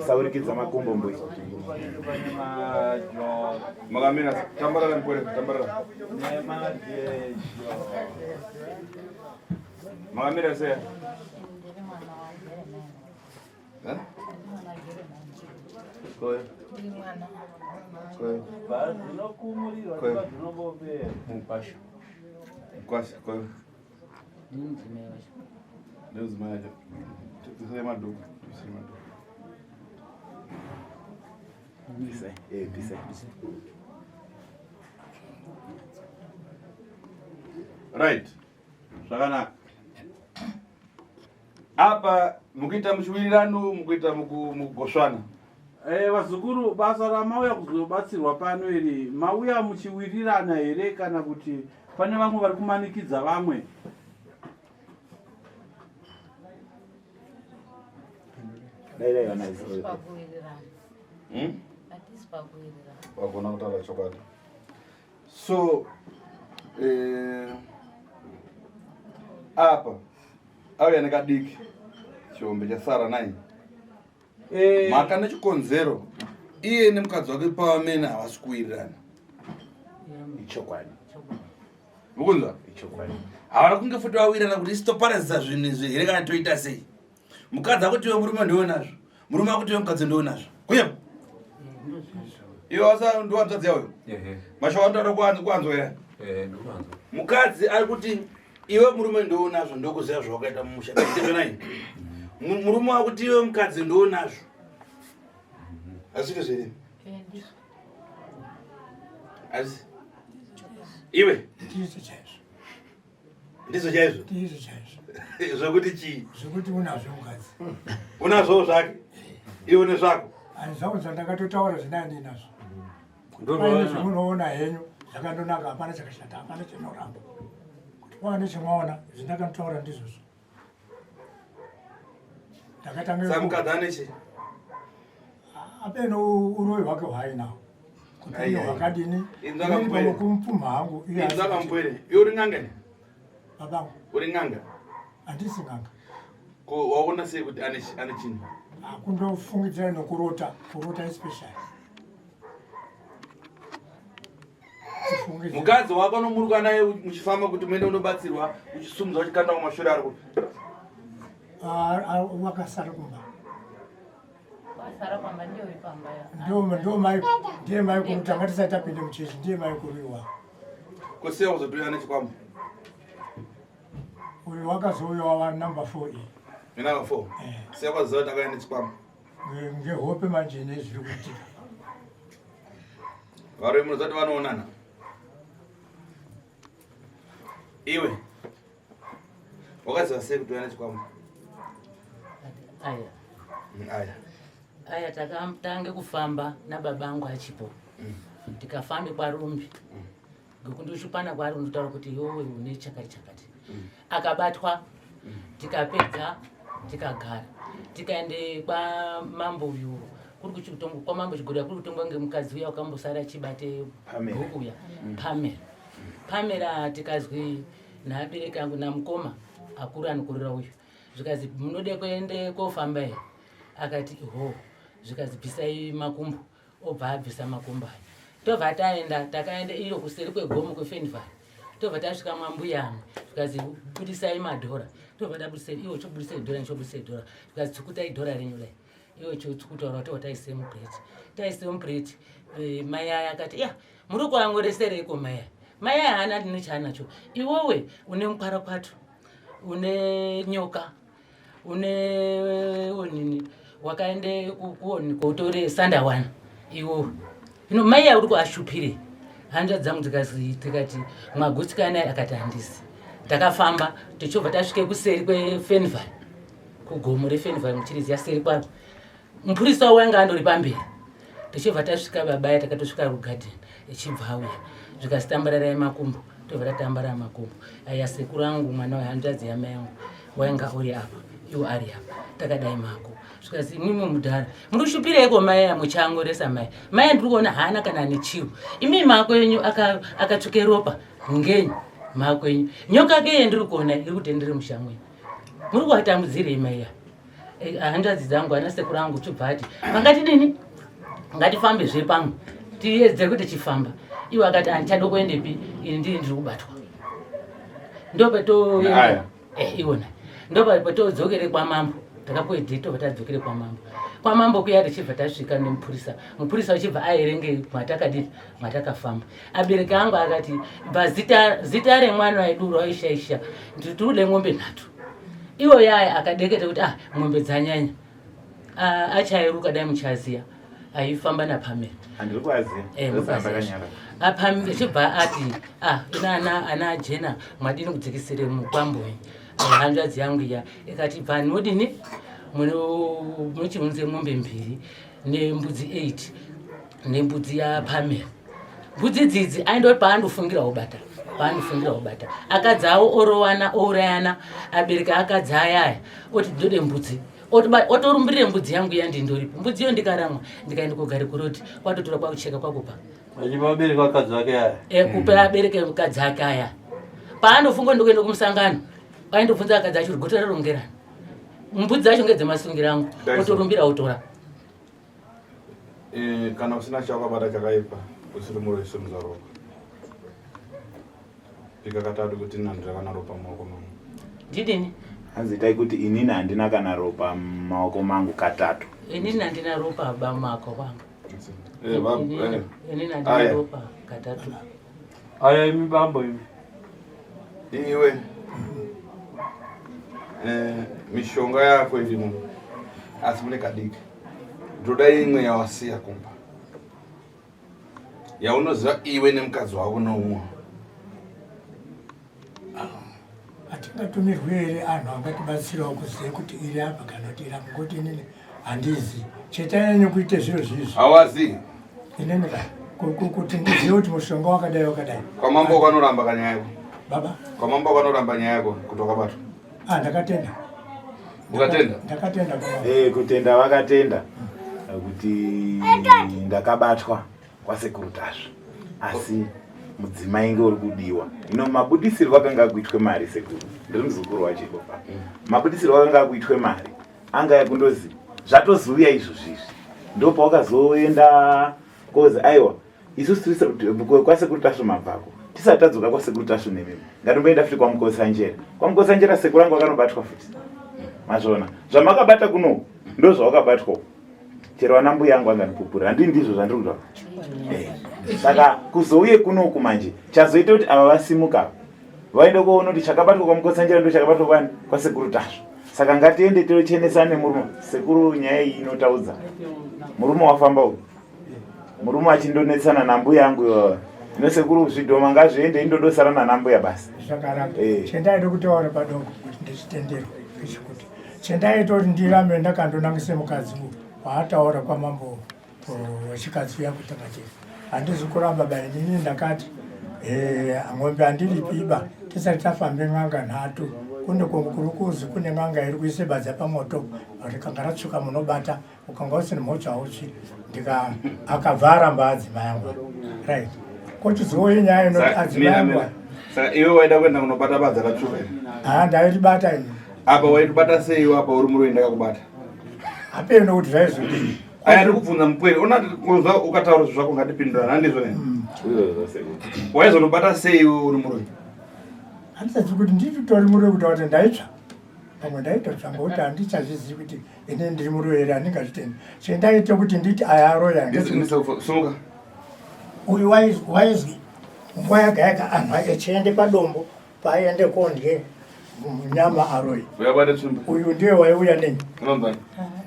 Saurikidza makumbo mbuya. Makamira tambarara mkwere tambarara. Makamira sei? Eh? Koyo. Koyo. Koyo. Mkwasha koyo. Ndimudzimai wacho. Tisai madhuku. Tisai madhuku. Pisai. Eh, pisai. Right. Zvakanaka. Apa mukuita muchiwirirano mukuita mukugosvana. Eh, vazukuru basa ramauya kuzobatsirwa pano iri mauya muchiwirirana here kana kuti pane vamwe vari kumanikidza vamwe? Hmm? Wagona kutaura chokwadi. So eh, apa auya nekadiki chihombe chasara nai eh. mhaka nechikonzero iye nemukadzi wake pavamene havasi kuwirirana. Ichokwadi. Mukunzwa? Ichokwadi. Havana kunge futi vawirirana kuti isu toparadza zvinhu izvi here kana toita sei. Mukadzi akuti iwe murume ndiwe nazvo. Murume akuti iwe mukadzi ndiwe nazvo. Kuya. Iwe wasa ndiwe hanzvadzi yawo. Mashoko anotaura kuanzwa kuanzwa here? Eh, ndikuanzwa. Mukadzi ari kuti iwe murume ndiwe nazvo ndokuziva zvawakaita mumusha. Ndizvo nai. Murume akuti iwe mukadzi ndiwe nazvo. Hazvito zviri. Asi iwe ndizvo chaizvo ndizvo chaizvo ndizvo chaizvo zvekuti chii zvekuti unazvo mukadzi unazvowo zvake iwe nezvako ani zvangu zvandakatotaura zvina ndinazvo paine zvamunoona henyu zvakandonaka hapana chakashata hapana chinoramba kuti Wane chimwaona zvindakanotaura ndizvozvo. Ndakatanga Saka mukadzi ane chii? Apeno uroyi hwake hwaainawo. Kuti Ai, uye ai. hwakadini. Inzwa Inini kamupwere. pamwe kumupumha hangu. iye Inzwa asati- kamupwere. Iwe uri n'anga here? Babangu, Uri n'anga? handisi n'anga. Ko waona sei kuti ane ane chinhu? Akundofungidzira nokurota, kurota especially. Kufungidzira. Mukadzi wako anomuruka naye muchifamba kuti muende unobatsirwa, uchisumudza uchikanda kumashure ari kupi? Ah, ah, wakasara kumba. Wasara pamba ndiye uri pamba ya. Ndo ndo mai ndiye mai kuru tanga tisati tapinda muchechi ndiye mai kuru iwa. Ko sei wakuzotouya nechikwambo? Uyu wakazouya wava number 4 iyi. Number 4. Eh. Sei wakaziva kuti akauya nechikwambo? Ngehope manje nezviri kuitika. Varume munoziva kuti vanoonana. Iwe wakaziva sei kuti uya nechikwambo? Aya. Aya. Aya takatange kufamba nababa angu achipo. Tikafambe kwaRumbi. Ngekundosvipana kwaari unotaura kuti iwewe une chakati chakati. Akabatwa tikapedza tikagara tikaende kwamambo uyu kuri kuchitongwa kwamambo Chigorera kuri kutongwa ngemukadzi uya wakambosara achibate Pamela. bhuku uya Pamela. Pamela tikazwi naabereki angu namukoma akuru anokurira uyu zvikazi munode kuende kofamba here akati ho zvikazi bvisai makumbo obva abvisa makumbo aya tobva taenda takaenda iyo kuseri kwegomo kwefenivhari tobva tasvika mwambuya amwe zvikazi budisai madhora tobva tabudisai iwo chobudisai dhora chobudisai dhora zvikazi tsukutai dhora renyu lai iwo chotsukutaura tobva taise mubreti taise mubreti eh, mai aya akati ya muri kuangoresereiko mai aya mai aya haana ndine chaanacho iwowe une mukwarakwato une nyoka une onini wakaende kuoni kotore sandawana iwo ino mai yauri kuashupire hanzva dzangu dzikazi tikati mwagutsikana akati handisi takafamba tichobva tasvike kuseri kwefenval kugomo refenval muchiriziya seri kwaro mupurisa wanga andori pamberi tichibva tasvika babaya takatosvika kugadheni ichibva auya zvikasi tambararai makumbo tobva tatambarara makumbo aya sekuru angu mwana wehanzvadzi yamai yangu wainga uri apa iwo ari apa takadai mako zvikasi imwimwe mudhara muri kushupireiko mai aya muchangoresa mai mai ndiri kuona haana kana nechiro imi mako enyu akatsvuke ropa ngenyi mako enyu nyoka keye ndiri kuona iri kutendere musha mwenyu muri kuvatambudzirei mai aya Eh, hanzvadzi dzangu ana sekuru angu chobva ati mangatidini ngatifambe zve pamwe tiedze kuti tichifamba iwo akati andichado kuendepi ini ndini ndiri kubatwa ndopato eh, iwona ndopatodzokere kwamambo takapuwe dheti tobva tadzokere kwamambo kwamambo kuya tichibva tasvika nemupurisa mupurisa uchibva aerenge matakadini matakafamba abereki angu akati bva zita, zita remwana wedu raishaisha ndiri ng'ombe nhatu iwo yaya akadeketa kuti ah mombe dzanyanya ah, achairuka dai muchaziya aifamba napamela handiri kuaziya eh, chibva ati ah ina ana ana jena mwadini kudzikisire mukwambo wenyu eh, hanzvadzi yangu iya ikati bva nodini muchiunze mombe mbiri nembudzi 8 nembudzi yapamela mbudzi dzidzi aindoti paandofungira obata paanofungira obata akadzi awo orowana ourayana abereki akadzi ayaya oti ndode mbudzi otorumbirire mbudzi yangu iya ndindoripo mbudzi iyo ndikaramwa ndikaenda kogare kuroti kwatotora kwakucheka kwakupa achipa abereki akadzi ake aya e, kupa abereki mukadzi ake aya paanofunga ndikuenda kumusangano aindobvunza akadzi acho kuti gota rarongerana mbudzi dzacho ngedzemasungira angu otorumbira otora Eh, kana usina chawakabata chakaipa usiri muroyi simudza ropa pika katatu kuti ini handina kana ropa mumaoko mangu ndidini hanzi itai kuti inini handina kana ropa mumaoko mangu katatu inini handina ropa ba mumaoko kwangu Eh, eh. Inini handina ropa katatu aya imi bambo imi iwe eh, mishonga yako irimo asi mune kadiki ndoda imwe yawasiya kumba yaunoziva iwe nemukadzi wako noumwe hatingatumirwi here anhu angatibatsirawo kuziva kuti iri apa kana kuti iri apa ngokuti inini handizi chetanyanya kuite zviro zvizvi hawazi inini ka kuti ndizive kuti mushonga wakadai wakadai kwamambo kwanoramba kanyaya yako. Baba. Kwamambo vanoramba nyaya yako kuti wakabatwa. Ah, ndakatenda. Ukatenda? Ndakatenda kwamambo. Eh, kutenda vakatenda kuti ndakabatwa kwasekuru Tasvu. Asi mudzimai nge uri kudiwa. Ino mabudisirwo akanga akuitwe mari sekuru. Ndiri muzukuru wacho ipopa. Mabudisirwo akanga akuitwe mari anga yakundozi zvatozouya izvozvi izvi. Ndopawakazoenda kozi aiwa isusu tiri kwasekuru Tasvu mabvako. Tisati tadzoka kwasekuru Tasvu nemimi. Ngatimboenda futi kwaMukotsanjera. KwaMukotsanjera sekuru angu akanobatwa futi. Mazviona. Zvamakabata kuno ndo zvawakabatwa. Chero ana mbuya angu angandipupura. Handi ndizvo zvandiri kutaura. Saka kuzouye kunoku manje chazoita kuti ava vasimuka vaende koona kuti chakabatwa kwaMukotsanjera ndo chakabatwa kwani kwasekuru Tasvu. Saka ngatiende tochenesane murume. Sekuru nyaya iyi inotaudza. Murume wafamba uyu. Murume achindonetsana nambuya angu iwawa. Ino sekuru zvidhoma ngazviende indodosara nanambuya basi. Zvakanaka. Chendaida kutaura padoko kuti ndichitenderwe ngechekuti chendaita kuti ndirambe ndakandonangise mukadzi uyu waataura kwamambo wechikadzi uya kutanga chete. Handizi kuramba ba inini ndakati ng'ombe handiripiba tisati tafambe n'anga nhatu kune kurukuzi kune n'anga iri kuise badza pamoto rikanga ratsvuka munobata ukanga usina mhosva hautsvi ndika akabva aramba adzimai angu right kochizouye nyaya inoti adzimai angu Saka iwe waida kuenda kunobata badza ratsvuka here? Haa ndairibata ini. Apa waitibata sei iwe apa uri muroyi ndakakubata? Hapeno kuti zvaizodii. Aya ndiri kubvunza mupwere ona kunzwa ukataura zvinhu zvako ngatipindurana handizvo ne? Waizonobata sei iwe uri muroyi? Handisazi kuti nditotori muroyi kuti kuti ndaitsva. Pamwe ndaitotsva ngokuti handichazvizivi kuti ini ndiri muroyi here handingazvitendi. Chendaita kuti nditi aya aroya. Sumuka. Uyu waizwi nguva yega yega anhu echiende padombo paaiende kondye nyama aroyi. Uyu ndiye waiuya nei?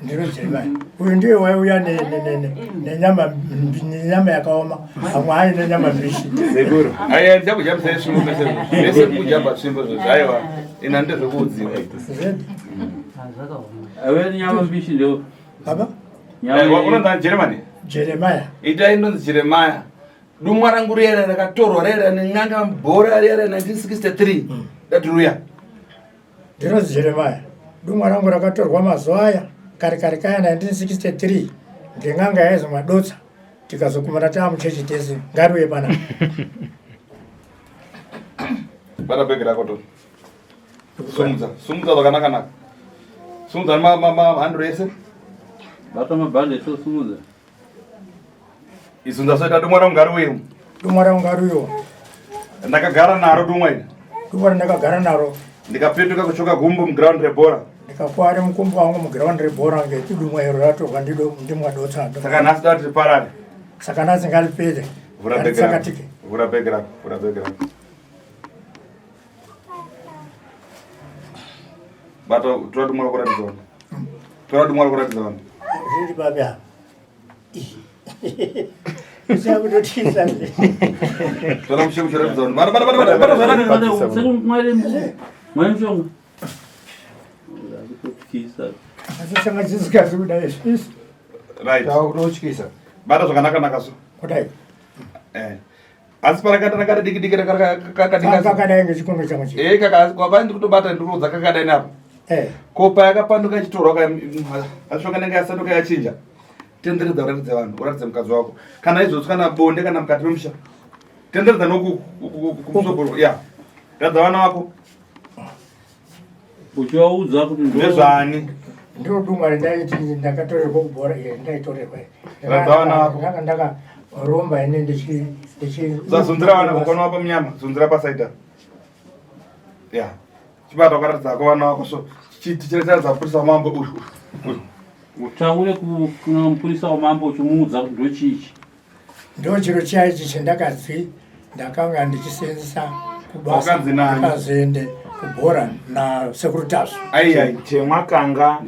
Ndiro Jeremiah. Uyu ndiye waiuya nenyama nenyama yakaoma amwe aine nyama mbishi. Sekuru. Aya ndichakujambisa tsvimbo mese. Mese kujamba tsvimbo zvo aiwa. Ina ndezvekuudziwa. Zedi. Awe nyama mbishi ndio. Baba? Unonzi Jeremiah? Jeremiah. Ita inonzi Jeremiah. Dumwa rangu riya rakatorwa riya nen'anga bhora riya 1963. Dati ruya. Ndinonzi Jeremiah. Dumwa rangu rakatorwa mazuva aya kare kare kaya 1963 ngen'anga yaizwi Madotsa tikazokumana taa muchechi tese ngariuye panapa. Bata bhegi rako to. Sumudza, sumudza zvakanaka naka. Sumudza ma ma ma handiro ese. Bata mabhande ese sumudza. Isu ndasoita dumwa rangu ngariuye. Dumwa rangu ngariuye. Ndakagara naro dumwa iri. Dumwa randakagara naro. Ndikapetuka kuchoka gumbo muground rebhora. Ndikakwara mukumbo wangu muground rebhora ngeti dumwa iro ratorwa ndido ndimwa dotsa. Saka nhasi dati riparare. Saka nhasi ngaripere. Vhura bhegi rako. Vhura bhegi rako. Vhura bhegi rako. Bata tora dumwa rako ratidza vanhu. Tora dumwa rako ratidza vanhu. Riri papi apa? Usakutotyisa. Tora mushe mushe ratidza vanhu. Bata bata bata bata bata zvakanaka. Sekuru mwari mwari mushonga. Kutotyisa. Asi changa chisikazi kudai izvi. Right. Kutotyisa. Bata zvakanaka naka so. Kudai. Eh. Asi parakata rakati diki diki rakakadai ngechikunwe changu chi. Eh kaka kwapa ndiri kutobata ndiri kuudza kakadai napa. Eh. Ko payakapanduka ichitorwa ka ashoka nenge yasanduka yachinja. Tenderedza uratidze vanhu uratidze mukadzi wako. Kana izvozvo kana bonde kana mukati memusha. Tenderedza noku kumusoro ya. Ratidza vana vako. Uchivaudza kuti ndezvani. Ndiro dumwa rendaiti ndakatorerwa kubhora iri ndaitorerwa. Ndaka ndaka romba ini ndichi ndichi Zazunzira vana vako vapa munyama zunzira pasaida. Ya. Chibata wakaratidza ko vana vako so tichiratidza mupurisa wamambo uyu uyu. Utaure kuna mupurisa wamambo uchimuudza kuti ndochichi. Ndo chiro chiya ichi chendakazwi ndakanga ndichisenzesa kubasa ndakazoende kubhora nasekuru Tasvu. Chemwakanga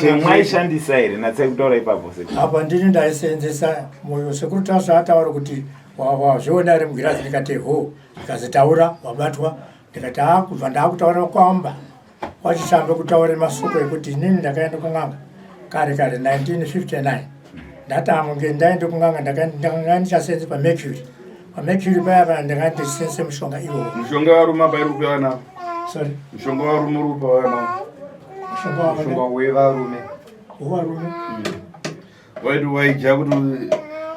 chemwaishandisa here natsai kutaura ipapo sekuru? Apa ndini ndaisenzesa moyo sekuru Tasvu ataura kuti wazviona here mugirazi ndikati ho ndikazi taura wabatwa ndikati haa kubva ndaakutaura kwamba Kwachishambe kutaura masoko ekuti inini ndakaenda kun'anga kare kare 1959 ndatama nge ndaenda kun'anga ndakanga ndichasenze pamercury. Pamercury paya paya ndanga ndichisenzesa mushonga iwowo. Mushonga warume apa iri kupiwa nawo. Sorry. Mushonga warume uri kupiwa nawo. Mushonga warume. Mushonga wevarume. Wevarume. Waiti waidya kuti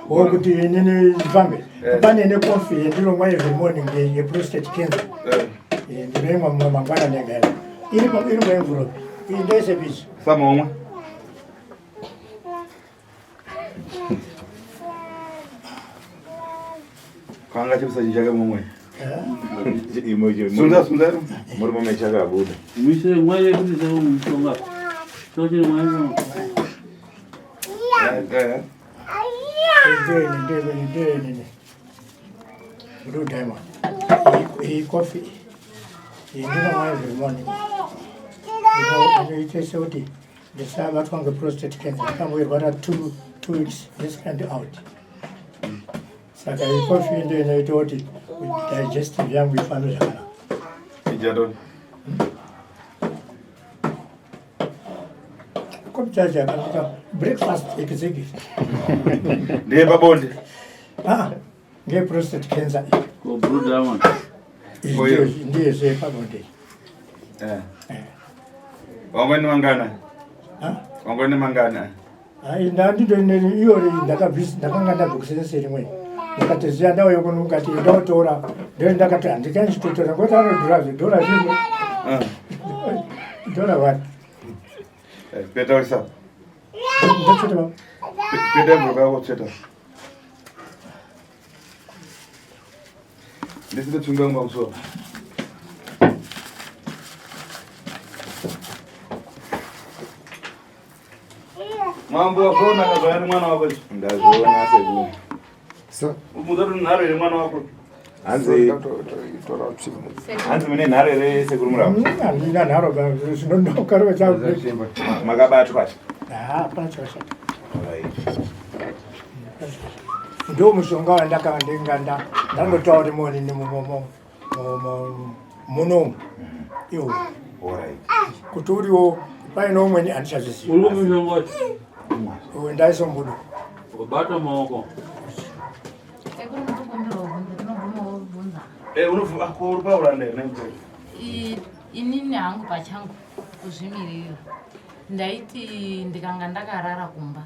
wokuti inini ndifambe. Eh. Pane nekofi yendinomwa every morning yeprostate cancer. Eh. eh ndinoimwa mangwanani ega ega. Iri iri muenvelope. Iyi ndoisepichi. Samomwe. Kwanga chipisa chichake mumwe. Sunda sunda. Muri mumwe chakabuda. Mise mwaye kuti sewo mushonga. Tochiri mwaye. Eh. Ndeni ndeni ndeni. Blue diamond. Iyi coffee. Iyi ndinomwa every morning. Inoita sekuti ndisabatwa ngeprostate cancer ndakamboirwara two weeks ndisikaendi out saka ikofi ndo inoita kuti digestive yangu ifambe zvakanaka Ijadoni. kopi chacho yakanaka breakfast executive Ndiye pabonde. ah ngeprostate cancer iyi Ko blue diamond. Iyi Oyo. ndiyo zvepabonde Eh. Wangwani mangana. Ah? Wangwani mangana. Hai ndandito iyori ndakabvisa ndakanga ndabvisa rimwe ndakati ziya ndauya kuno mukati ndotora ndo ndakati handikanichitotora ngokuti anodhura zve dhora zvimwe Eh. dhora one Eh, Peta wisa. ndochete baba Peta mvuka yako tsveta. Ndisite tsvimbo yangu pamusoro. Mambo wazviona kazvaya mwana wako izvi. Ndazviona sekuru. So, Umuudza kuti nharo here mwana wako. Hanzi tora tsvimbo. hanzi mune nharo here sekuru murau? Handina nharo zvinonokarwa chavo. Makabatwa. Hapana chakashata. Alright. Ndo mushonga wandakanga ndinga ndandotaura monini munomu iwo Alright. kuti uriwo paine umweni handichazvizivi. Uri mushonga wacho. Uyu ndaisa mubudo. Bata maoko. Sekuru ndinokumbirawo bvunza, ndinobvumawo bvunza. Eh, unofu ako uri pauranda here naimutero? Inini hangu pachangu kuzvimirira. Ndaiti ndikanga ndakarara kumba.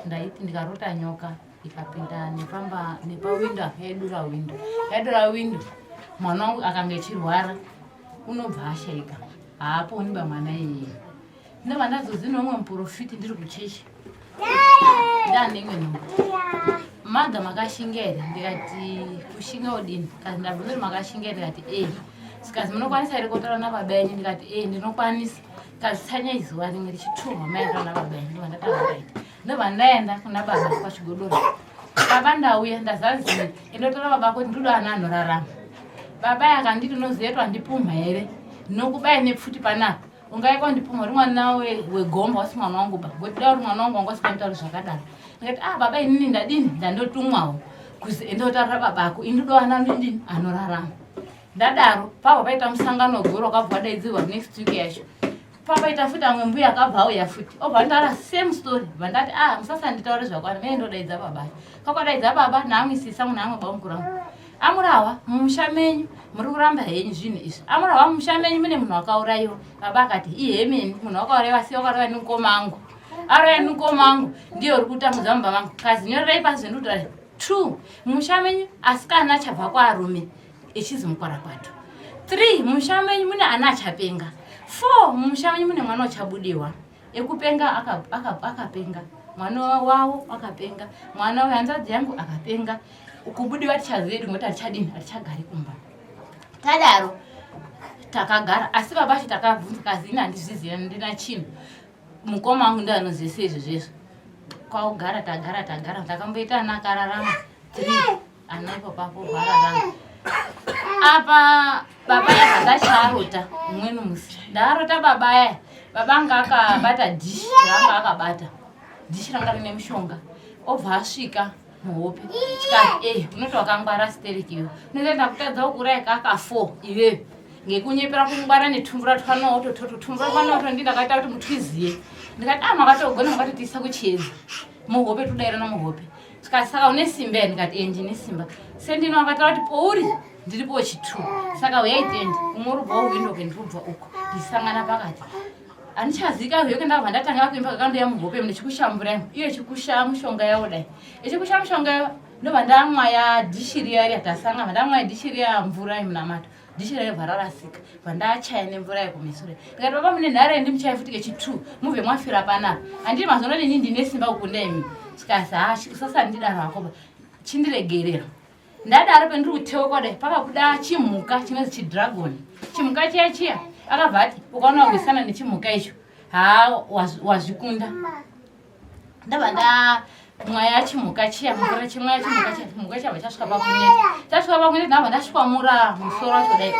Ndaiti ndikarota nyoka ikapinda nepamba nepawindo apa yaidura windo. Yaidura windo mwana wangu akanga echirwara unobva ashaika. Haaponi ba mwana iyeye. Ndobva ndazozina umwe muprofiti ndiri kuchechi. Ndane imwe nhumbu. Madha makashinga here? Ndikati kushinga udini? Kazi ndabvunza kuti makashinga here? Ndikati eh. Sikazi munokwanisa here kotaura nababa enyu? Ndikati eh ndinokwanisa. Kazi tsanyai zuva rimwe richiturwa maenda nababa enyu. Ndobva ndataura ndaita. Ndobva ndaenda kuna baba kwaChigodora. Baba ndauya ndazazi endotora baba kuti ndinoda ana anorarama. Baba akanditi unoziva kuti wandipumha here? Ndinokubaya nepfuti panapa. Ungaye kwandipumha uri mwana wegomba wasi mwana wangu ba. Ngokuti dai uri mwana wangu wanga usinganditauri zvakadaro. Ndikati ah baba inini ndadini ndandotumwawo kuzi endotaurira baba ako ini ndoda ana ndidini anorarama. Ndadaro pabva paita musangano gore wakabva wadaidzirwa next week yacho. Papaita futi amwe mbuya akabva auya futi obva andaura same story. Bva ndati ah musasanditaure zvakwana mene ndodaidza baba. Kwakadaidza baba naamwe sisi angu naamwe bamukuru angu. Amurawa mumusha menyu muri kuramba henyu zvinhu izvi. Amurawa mumusha menyu mune munhu wakaurayiwa. Baba akati ihemeni munhu wakaurayiwa asi wakaurayiwa nemukoma angu. Auraya nemukoma angu ndiye uri kutambudza mumba mangu. Kazi nyorerai pasi zvendikutaura. 2 mumusha menyu asikana achabva kwaarume echizi mukwarakwatu. 3 mumusha menyu mune ana achapenga. 4 mumusha menyu mune mwana uchabudiwa. Ekupenga akapenga. Mwana wavo akapenga. Mwana wehanzvadzi yangu akapenga. Kubudiwa tichazivedu ngokuti hatichadini hatichagari kumba. Tadaro takagara asi baba acho takabvunza kazi ini handizvizivi ndina chinhu. Mukoma wangu ndiye anoziva izvo zvezvo. Kwakugara tagara tagara takamboita ana akararama 3 ana ipo papo vararama. Apa baba yabva ndachaarota umweni musi. Ndaarota baba aya. Baba anga akabata dishi ranga akabata. Dishi ranga rine mushonga. Obva asvika muhope. Chikati eh unoti wakangwara stereki iwe. Unoita ndakutadza kuuraya kaka 4 iwewe. Ngekunyepera kungwara netumvura twanoto toto tumvura twanoto ndi ndakaita kuti mutwiziye. Ndikati ah makatogona makatotiisa kuchiedza. Muhope tudairana muhope. Zvikati saka une simba here? Ndikati e ndine simba. Sendino akataura kuti pouri ndiripo chitu saka uyai tiende umwe uri kubva uwindo ke ndiri kubva uko ndisangana pakati handichazika huyo kendakabva ndatanga kuimba kakandoya muhope ndichikusha mvura imo iyo ichikusha mushonga yawo dai ichikusha mushonga yawo ndobva ndamwaya dhishi riya riya tasanga bva ndamwaya dhishi riya mvura yemunamato dhishi riya bva rarasika bva ndachaya nemvura yekumisure ndikati baba mune nhare ndimuchaye futi kechi2 mubve mwafira panapa handiri mazono nini ndine simba kukunda imi zvikanzi ha usasandidaro hako chindiregerera ndadaro pendiri kuteuka kudai pakabuda chimhuka chinonzi chidragon chimhuka chiya chiya akabva ati ukaona warwisana nechimhuka icho haa wazvikunda ndabva ndamwaya chimhuka chiya mvura chimwaya chimhuka chiya chimhuka chabva chasvika pakuneta chasvika pakuneta ndabva ndashwamura musoro wacho dai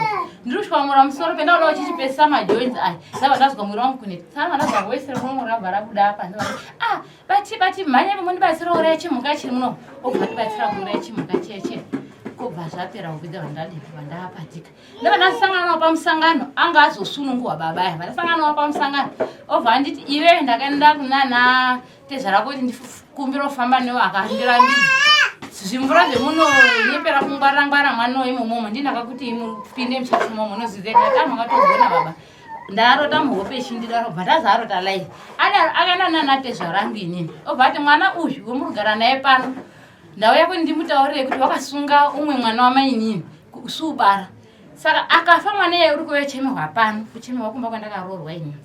ndiri kushwamura musoro pendaodawo chichipesa majoins aya ndabva ndazwa mwiri wangu kuneta saka ndazwa voice remuromo rabva rabuda apa ndabva ah bati bati mhanya mundibatsira kuuraya chimhuka chiri muno obva ndibatsira kuuraya chimhuka chiya chiya kobva zvapera kupedza vandadii vandapatika ndabva ndasangana nawo pamusangano anga azosunungurwa baba aya vandasangana nawo pamusangano obva anditi iwe ndakaenda kunana tezvara kuti ndikumbira kufamba newo akandirambidza zvimvura zvemunonyepera kungwarira ngwara mwana imomomo ndinakakuti mupinde muchasi momo unoziva ndati amakatogona baba ndarota muhope ichindidaro bva ndazarota live adaro akaenda nanatezvara angu inini obva ati mwana uyu wemurugara naye pano ndauya kuti ndimutaurire kuti wakasunga umwe mwana wamainini suubara saka akafa mwana iye uri kuuya chemerwa pano kuchemerwa kumba kwandakaroorwa inini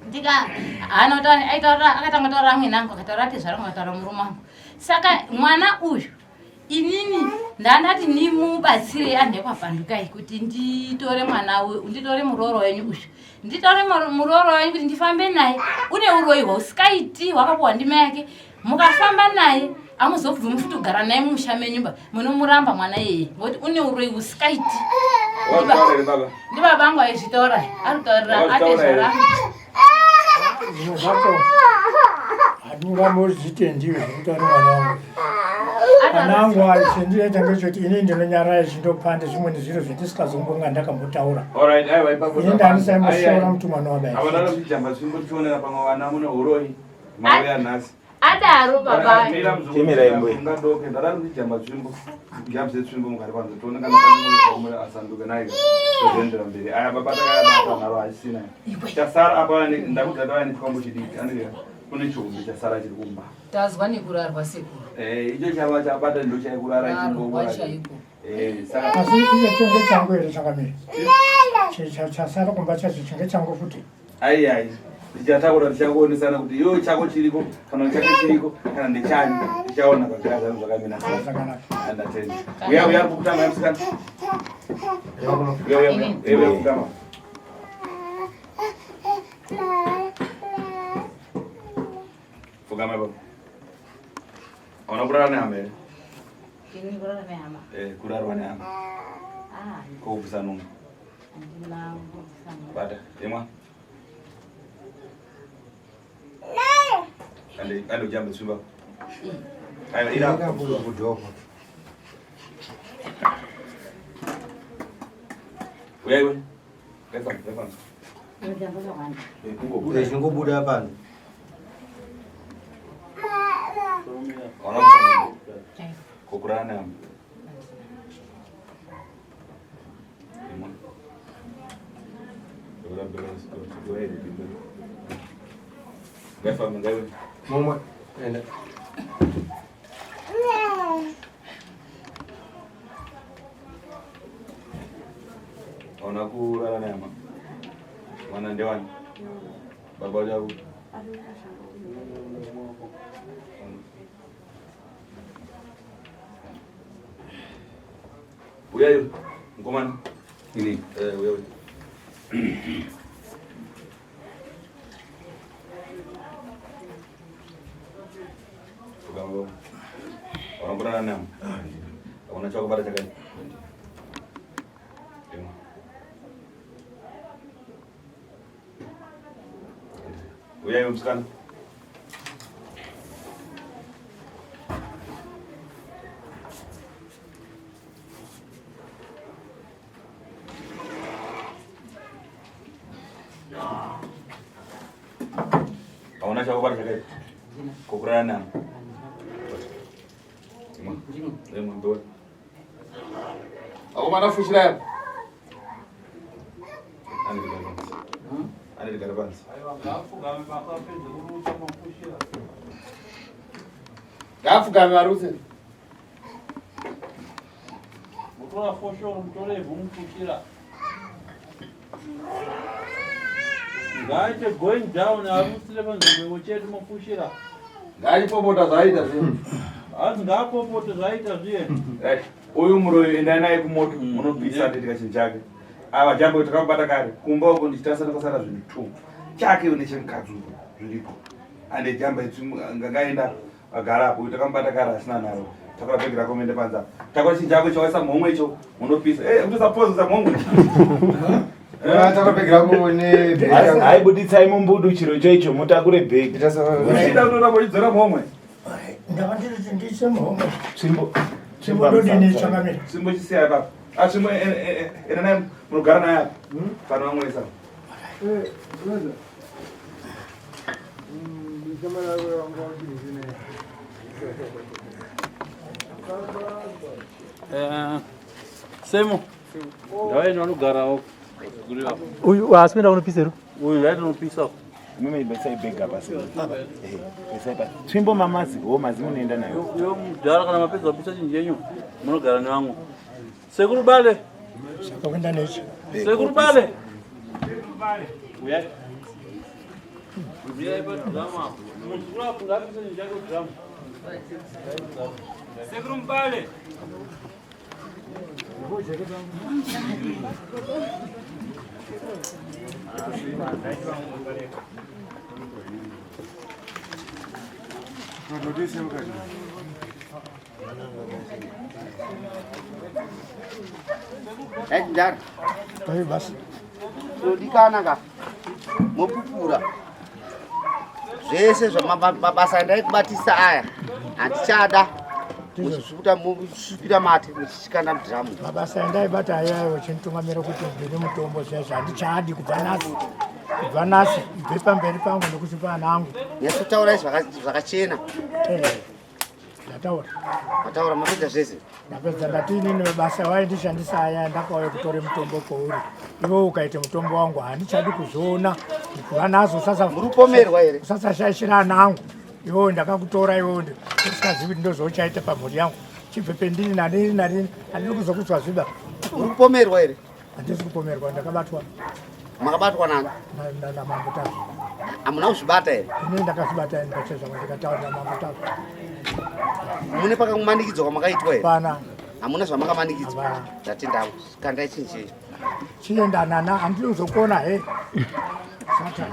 ndika haana kutaura aitaura akatanga taura amwene angu akataura atezvara angu akataura murume wangu saka mwana uyu inini ndandati nimubatsirei anhu ekwapandukai kuti nditore mwana nditore murooro wenyu uyu nditore murooro wenyu kuti ndifambe naye une uroyi hwausikaiti hwakapuwa ndima yake mukafamba naye amuzobvumi futi kugara naye mumusha menyu ba munomuramba mwana iyeye ngokuti une uroyi husikaiti ndibaba angu aizvitaura ari kutaurira atezvara Zvinhu zvacho handingambozvitendiwe zvekutaura mwana wangu. Ana angu ayo chendinoita ngechekuti ini ndinonyarara chindopande zvimweni zviro zvendisikazombonga ndakambotaura. Alright, aiwa ipapo. Ini ndandisaimboshoora kuti mwana wabai. Ava ndanokuti tsvimbo tichionera pamwe vana mune huroyi. Mauya nhasi. Adaro baba. Chemirai mbuya. Ngadoke ndadaro ndijamba tsvimbo. Jambise tsvimbo mugari panze tione kana pane munhu umwe asanduke naye. Tozoendera mberi. Aya baba takayabata nharo haisina. Chasara apa ndakudza tava nechikwambo chidiki. Andika kune chihombe chasara chiri kumba. Tazwa nekurarwa sekuru. Eh, icho chava chabata ndo chaikurara chimbo. Chaiko. Eh, saka Asi icho chinge changu here chakamira? Chasara kumba chacho chinge changu futi. Ai ai. Tichataura tichakuonesana kuti iwe chako chiriko kana chake chiriko kana ndechani tichaona pazvira zvangu zvakamira zvakanaka. Andatenda. Uya uya kutanga musikana. Uya uya uya uya kutanga. Fugama baba. Hauna kurara nehama here? Ini kurara nehama. Eh, kurarwa nehama. Ah. Kokubvisa nhumbu. Handina kubvisa nhumbu. Bata, imwa. Ande ande ujambe tsvimba. Aiwa ira. Kudhoko. Uya iwe. Ngefamba, ngefamba. Unojamba zvakawanda. Eh, kungobuda. Chingobuda pano. Hauna kubvisa nhumbu. Kokurara nehama. Mumwe. Enda. Hauna kurara nehama. Mwana ndewani? Baba wako. Uya iwe, mukomana. Ini. Eh, uya uya. Ukambo. Unokurana namo. Hauna chakubata chakaipa. Imwa. Uya iwe musikana. Hauna chakubata chakaipa. Kokurana namo. Imwa. Akomana fushira yapo. Andigara pansi. Ngaapfugame varutse. Mutora foshoro mutore ivhu mufushira. Ngaaite going down arutsire panzvimbo imwe chete mofushira. Ngaachipopota zvaaita zviye. Hanzi ngaapopote zvaaita zviye. Right. Uyu muroyi endai naye kumoto munobvisa ndetika chinhu chake. Ava jambo takamubata kare kumba uko ndichitarisa ndakasara zvinhu two. Chake nechemukadzi uko zviriko. Ande jamba ngakaenda Agara apo uyu takamubata kare asina nharo. Takura bhegi rako muende panze apo. Takura chinhu chako icho waisa muhomwe icho munopisa. Eh, kutoisa pose za muhomwe. Eh, takura bhegi rako ne bhegi rako. Hayi buditsai mumbudu chiro cho icho mutakure bhegi. Uchida kutora uchidzora muhomwe. Ndava ndiri ndiise muhomwe. Tsvimbo. Tsvimbo ndodini changamire. Tsvimbo chisiya ipapo. Ah, tsvimbo enda naye munogara naye apa. Pano vamwe Eh, Eh, Semo ndavaenda vanogarawo uyu haasi kuenda kunopisa here uyu ngaenda unopisa Mimi besai bega pasi. Eh, besai pasi. Tsvimbo mamazi, wo mazi munoenda nayo. Yo mudhara kana mapedza kupisa chinhu chenyu munogara nevamwe. Sekuru Bale. Saka kuenda nechi. Sekuru Bale. Uyai. Uyai pa drama. Muzukuru apo ngaapise chinhu chake drama. Sekuru Mbale. Ndara. Ai basi. Tinodikana ka mopupura zvese zvamabasa andaikubatisa aya handichada muchisvuta musvipira mate muchichikanda mudhiramu mabasa andaibata ayayo uchinditungamira kuti ndine mutombo zvaizvo handichadi kubva nhasi kubva nhasi ibve pamberi pangu nekuchipa ana angu nyatsotaurai zvakachena eh. Ndataura. Mataura mapedza zvese? Ndapedza ndati inini mabasa waindishandisa aya ndakauya kutore mutombo kwauri. Iwe ukaita mutombo wangu handichadi kuzviona. Kuva nazo sasa Muri kupomerwa here? Usasashaishira ana angu. Iwewe ndakakutora iwewe ndisikazivi kuti ndozvauchaita pamhuri yangu. Chibve pendiri narini narini handidi kuzokudzwa zviba. Muri kupomerwa here? Handisi kupomerwa ndakabatwa. Makabatwa nani? Namambo Tasvu. Hamuna kuzvibata here? Ini ndakazvibata ini pachezvangu ndikataurira Mambo Tasvu. Mune pakamanikidzwa kwamakaitwa here? Pana. Hamuna zvamakamanikidzwa? Ndatenda hangu. Kandai chinhu chenyu. Chienda nana handidi kuzokona he. Satan.